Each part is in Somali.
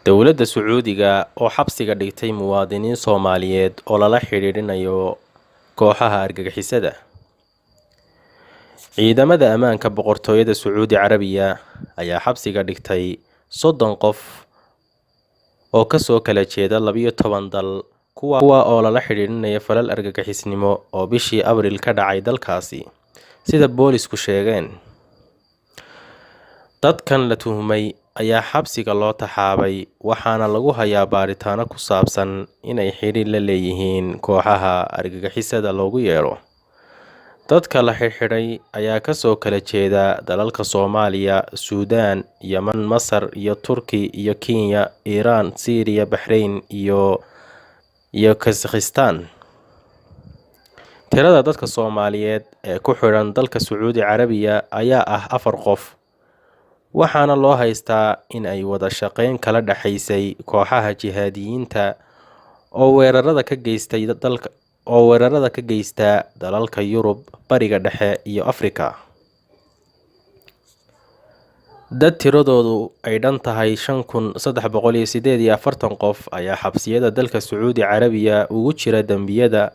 Dowladda Sacuudiga oo xabsiga dhigtay muwaadiniin Soomaaliyeed oo lala xidhiidhinayo kooxaha argagixisada. Ciidamada ammaanka Boqortooyada Sacuudi Carabiya ayaa xabsiga dhigtay 30 qof oo kasoo kala jeeda 12 dal, kuwaa oo lala xidhiidhinayo falal argagixisnimo oo bishii Abriil ka dhacay dalkaasi, sida boolisku sheegeen. Dadkan la tuhmay ayaa xabsiga loo taxaabay, waxaana lagu hayaa baaritaano ku saabsan inay xidhiidh la leeyihiin kooxaha argagixisada loogu yeero. Dadka la xidhxidhay ayaa kasoo kala jeeda dalalka Soomaaliya, Suudaan, Yemen, Masar iyo Turki iyo Kenya, Iiraan, Siiriya, Baxrayn iyo Kazakhstan. Tirada dadka Soomaaliyeed ee ku xidhan dalka Sacuudi Carabiya ayaa ah 4 qof, waxaana loo haystaa in ay wada shaqeyn kala dhaxaysay kooxaha jihaadiyiinta oo weerarada ka geysta dalalka Yurub, Bariga Dhexe iyo Afrika. Dad tiradoodu ay dhan tahay 5348 qof ayaa xabsiyada dalka Sacuudi Carabiya ugu jira dambiyada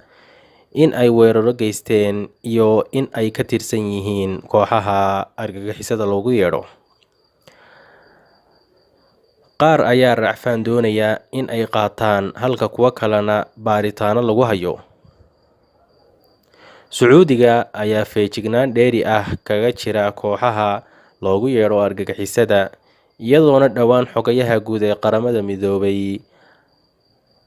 in ay weeraro geysteen iyo in ay ka tirsan yihiin kooxaha argagixisada loogu yeedho. Qaar ayaa racfaan doonaya in ay qaataan, halka kuwo kalena baaritaano lagu hayo. Sacuudiga ayaa feejignaan dheeri ah kaga jira kooxaha loogu yeedho argagixisada, iyadoona dhowaan Xogayaha Guud ee Qaramada Midoobay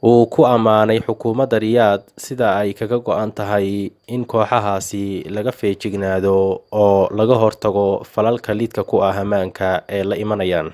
uu ku ammaanay xukuumadda Riyaadh sida ay kaga go'an tahay in kooxahaasi laga feejignaado oo laga hortago falalka lidka ku ah ammaanka ee la imanayaan.